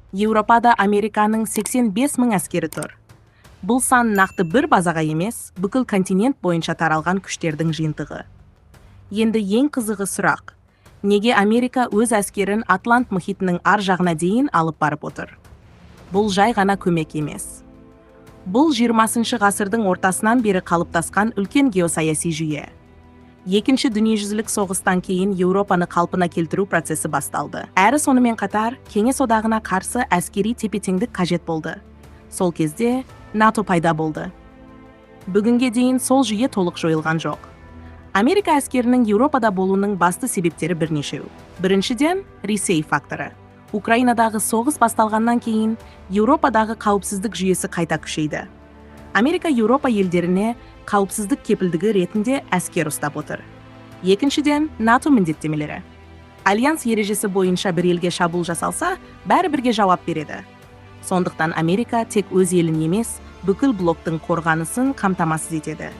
Еуропада Американың 85 мың әскері тұр. Бұл сан нақты бір базаға емес, бүкіл континент бойынша таралған күштердің жиынтығы. Енді ең қызығы сұрақ. Неге Америка өз әскерін Атлант мұхитының ар жағына дейін алып барып отыр? Бұл жай ғана көмек емес. Бұл 20 ғасырдың ортасынан бері қалыптасқан үлкен геосаяси жүйе. Екінші дүниежүзілік соғыстан кейін Еуропаны қалпына келтіру процесі басталды. Әрі сонымен қатар Кеңес Одағына қарсы әскери тепе-теңдік қажет болды. Сол кезде НАТО пайда болды. Бүгінге дейін сол жүйе толық жойылған жоқ. Америка әскерінің Еуропада болуының басты себептері бірнешеу. Біріншіден, Ресей факторы. Украинадағы соғыс басталғаннан кейін Еуропадағы қауіпсіздік жүйесі қайта күшейді. Америка Еуропа елдеріне қауіпсіздік кепілдігі ретінде әскер ұстап отыр. Екіншіден, НАТО міндеттемелері. Альянс ережесі бойынша бір елге шабуыл жасалса, бәрі бірге жауап береді. Сондықтан Америка тек өз елін емес, бүкіл блоктың қорғанысын қамтамасыз етеді.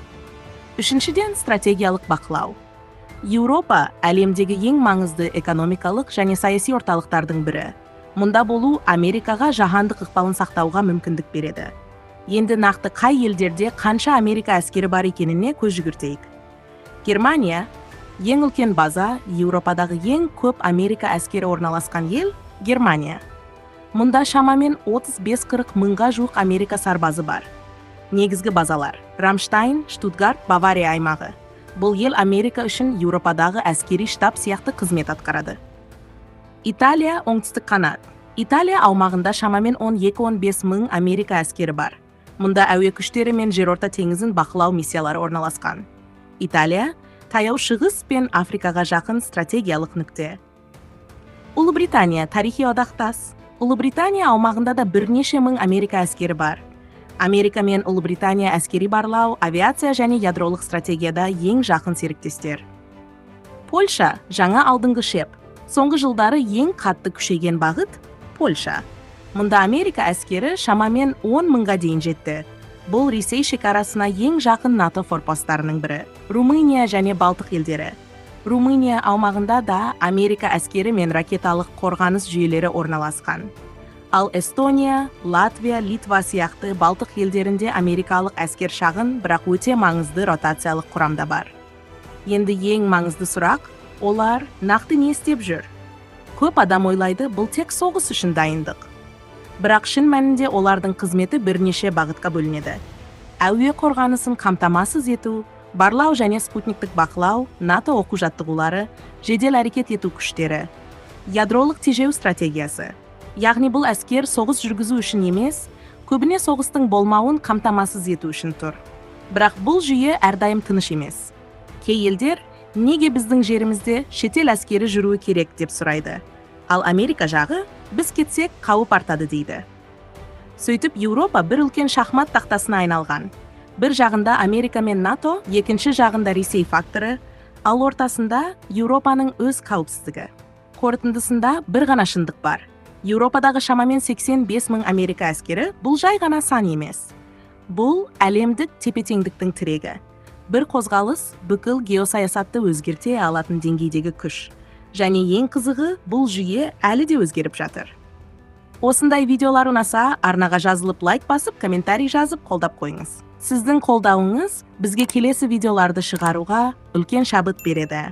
Үшіншіден, стратегиялық бақылау. Еуропа әлемдегі ең маңызды экономикалық және саяси орталықтардың бірі. Мұнда болу Америкаға жаһандық ықпалын сақтауға мүмкіндік береді. Енді нақты қай елдерде қанша Америка әскері бар екеніне көз жүгіртейік. Германия ең үлкен база, Еуропадағы ең көп Америка әскері орналасқан ел Германия. Мұнда шамамен 35-40 мыңға жуық Америка сарбазы бар. Негізгі базалар: Рамштайн, Штутгарт, Бавария аймағы. Бұл ел Америка үшін Еуропадағы әскери штаб сияқты қызмет атқарады. Италия, оңтүстік қанат. Италия аумағында шамамен 12-15 мың Америка әскері бар. Мұнда әуе күштері мен Жерорта теңізін бақылау миссиялары орналасқан. Италия Таяу Шығыс пен Африкаға жақын стратегиялық нүкте. Ұлыбритания тарихи одақтас. Ұлыбритания аумағында да бірнеше мың Америка әскері бар. Америка мен Ұлыбритания әскери барлау, авиация және ядролық стратегияда ең жақын серіктестер. Польша жаңа алдыңғы шеп. Соңғы жылдары ең қатты күшейген бағыт Польша. Мұнда Америка әскері шамамен 10 мыңға дейін жетті. Бұл Ресей шекарасына ең жақын НАТО форпосттарының бірі. Румыния және Балтық елдері. Румыния аумағында да Америка әскері мен ракеталық қорғаныс жүйелері орналасқан. Ал Эстония, Латвия, Литва сияқты Балтық елдерінде америкалық әскер шағын, бірақ өте маңызды ротациялық құрамда бар. Енді ең маңызды сұрақ: олар нақты не істеп жүр? Көп адам ойлайды, бұл тек соғыс үшін дайындық. Бірақ шын мәнінде олардың қызметі бірнеше бағытқа бөлінеді. Әуе қорғанысын қамтамасыз ету, барлау және спутниктік бақылау, НАТО оқу-жаттығулары, жедел әрекет ету күштері, ядролық тежеу стратегиясы. Яғни бұл әскер соғыс жүргізу үшін емес, көбіне соғыстың болмауын қамтамасыз ету үшін тұр. Бірақ бұл жүйе әрдайым тыныш емес. Кей елдер неге біздің жерімізде шетел әскері жүруі керек деп сұрайды. Ал Америка жағы біз кетсек қауіп артады дейді. Сөйтіп Еуропа бір үлкен шахмат тақтасына айналған. Бір жағында Америка мен НАТО, екінші жағында Ресей факторы, ал ортасында Еуропаның өз қауіпсіздігі. Қорытындысында бір ғана шындық бар. Еуропадағы шамамен 85 мың Америка әскері бұл жай ғана сан емес. Бұл әлемдік тепе-теңдіктің тірегі. Бір қозғалыс бүкіл геосаясатты өзгерте алатын деңгейдегі күш. Және ең қызығы, бұл жүйе әлі де өзгеріп жатыр. Осындай видеолар ұнаса, арнаға жазылып, лайк басып, комментарий жазып, қолдап қойыңыз. Сіздің қолдауыңыз бізге келесі видеоларды шығаруға үлкен шабыт береді.